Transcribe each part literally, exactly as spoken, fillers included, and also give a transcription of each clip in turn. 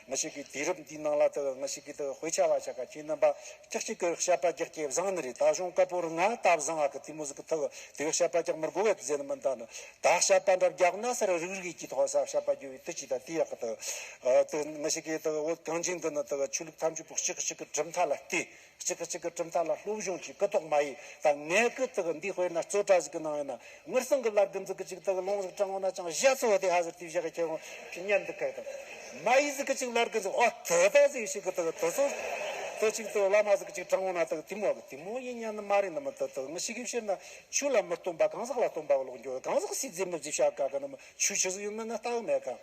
ང་ཞིག་གིས་དུས་རབས་འདིའི་ནང་ལ་དེ་ང་ཞིག་གིས་དེ་དཔེ་ཆ་བ་ཆ་ག་ཁྱེད་རྣམ་པ་ཀྱག་ཅིག་གི་བཤད་པ་རྒྱག་གི་བཟང་ནི་རེད། ད་གཞུང་བཀའ་པོ་རུ་ང་ད་བཟང་ཨ་གི་དེ་མོ་ཟིག་གི་ཐུག་དེ་བཤད་པ་རྒྱག་མི་དགོས་བས་ཟེར་ནི་མིན། ད་ནི་ད་བཤད་པ་འདྲ་རྒྱག་ན་སར་རིག་རིག་གི་ཐོག་ས་བཤད་པ་རྒྱུ་བའི་དུ་ཅི་ད་དེ་ཡག་གི་དུ་དེ་ང་ཞིག་གིས་དེ་བོད་གངས་ཅན་འདི་ནི་དེ་ཆོས་ལུགས་ཐམས་ཅད་པོ་གཅིག་གཅིག་གི་གྲུབ་མཐའ་ལ་བལྟས། གཅིག་གིས་གཅིག་གི་གྲུབ་མཐའ་ལ་སློབ་སྦྱོང་གྱིས་ཀི་ཏོག་མ་ཡིས། ད་ངས་ཀི་དག་འདི་དཔེར་ན་རྩོད་གྲྭ་ཟིག་གི་ནང་ཡིན་ན་ངུར་སྲང་གི་བླ་རྒན་ཟིག་གི་གཅིག་དག་ལོང་ཟིག་དྲངས་འོང་ན་ཅང་ཞྭ་ཚོ་དེ་ཧ་ཟེར་དེ་བཞག་གི་ཁྱེད་ངོ་ཁྱི་ཉན་འདུག་གི་དང་། མ་ཡིས་ཟིག་གི་གཅིག་བླ་རྒན་ཟིག་ཨོ་དེ་ད་ཟིག་ཞིག་གི་དག་དེ་ཚོ་དེ་གཅིག་དག་བླ་མ་ཟིག་གི་གཅིག་དྲངས་འོང་ན་དག་དེ་མོ་གི་དེ་མོ་ཡིན་ཉན་ནི་མ་རེད་ནི་མི་དག་དག་ངི་ཞིག་གི་ཕྱིར་ན་ཆོས་ལ་མི་སྟོན་པ་གང་ཟག་ལ་སྟོན་པ་བློག་འགྱོ་གང་ཟག་སྲིད་རྫས་མི་རྫས་བྱ་དགའ་གི་ནི་མི་ཆོས་ཆི་ཟིག་ཡིན་མིན་ན་ལྟ་གི་མེད་ག་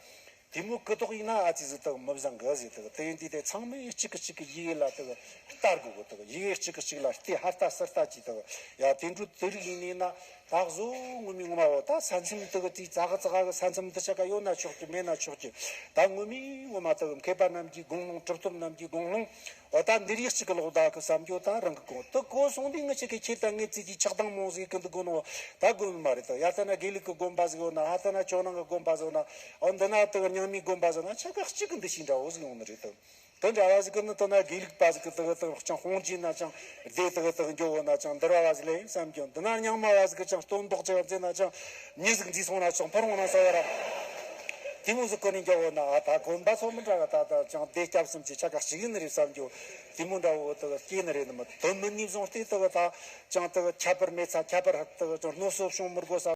དེ་མོ་ཀི་ཏོག་ཡིན་ན་ཨ་ཙི་ཟིག་དག་མི་བཟང་གི་ཟིག་དག་དེ་ཡིན་དུས་དེ་ཚང་མས་གཅིག་གིས་གཅིག་གི་ཡི་གེ་ལ་དག་ལྟ་དགོས་གི་དག་ཡི་གེ་གཅིག་གིས་གཅིག་ལ་ལྟས་ཧ་ལྟ་ཚུར་ལྟ་གྱིས་དག་ཡ་དེ་འདྲ་དེ་རིགས་ཡིན་ནི་ན་ད་གཟོད་ངོ་མའི་ངོ་མ་འོ་ད་ས་མཚམས་དག་དེ་ཙག་གི་ཙག་གི་ས་མཚམས་འདི་ཆ་ག་ཡོད་ན་ཆོག་གི་མེད་ན་ཆོག་གི་ད་ངོ་མའི་ངོ་མ་དག་མཁས་པ་རྣམས་ཀྱི་དགོངས་ཀློང་གྲུབ་ཐོབ་རྣམས་ཀྱི་དགོངས་ཀློང་འོ་ད་འདི་རིགས་གཅིག་གི་ལོག་ད་གི་བསམ་རྒྱུ་ད་རང་གི་དགོངས་དུ་གོ་སོང་དུས་ངི་ཆེ་གི་ཁྱེད་ད་ངི་ཙི་གི་ཆགས་སྡང་མོང་ཟིག་གི་འདུག་གོ་ནོ་ད་དགོས་ནི་མ་རེད། ད་ཡ་ད་ན་དགེ་ལུགས་གི་དགོན་པ་ཟིག་ཡོད་ན་ཧ་ད་ན་ཇོ་ནང་གི་དགོན་པ་ཟིག་ཡོད་ན་འོ་འདི་ན་དུ་རྙིང་མའི་དགོན་པ་ཟིག་ན་ཆ་ག་གཅིག་གི་འདི་ཞིག་འདྲ་བོ་ཟིག་ཡོང་ནི་རེད་དུ། དུ་འདྲ་བ་ཟིག་གི་ནི་དུ་ན་དགེ་ལུགས་པ་ཟིག་གི་དུ་དུ་ཅང་དཔུང་གྱིས་ན་ཅང་སྡེ་དུ་དུ་འགྱོ་བོ་ན་ཅང་འདིར་བ་ཟིག་ལས་ཡིན་བསམ་རྒྱུ་འདི་ན་རྙིང་མ་བ་ཟིག་གི་ཅང་སྟོན་ཐོག་ཅིག་བ་ཟེར་ན་ཅང་མྱི་ཟིག་འཛིན་སོང་ན་ཅང་ཕར་འོང་ན་ས་ཡ་ར་དེ་མོ་ཟིག་གི་ནི་འགྱོ་བོ་ན་ཨ་ད་དགོན་པ་ཚོ་མི་འདྲ་བ་ད་ད་ཅང་སྡེ་སྐྱབས་གསུམ་གྱི་ཆ་ག་གཅིག་ཡིན་ནི་རེད་བསམ་རྒྱུ་དེ་མོ་འདྲ་བོ་དུ་སྐྱེས་ནི་རེད་ནི་མི་དུ་མི་ནི་བཟུང་སྟེ་དུ་ད་ཅང་དུ་ཁྱད་པར་མེད་ཚ་ཁྱད་པར་དུ་ཅང་གནོད་སོ་བྱུང་མི་དགོས་ས།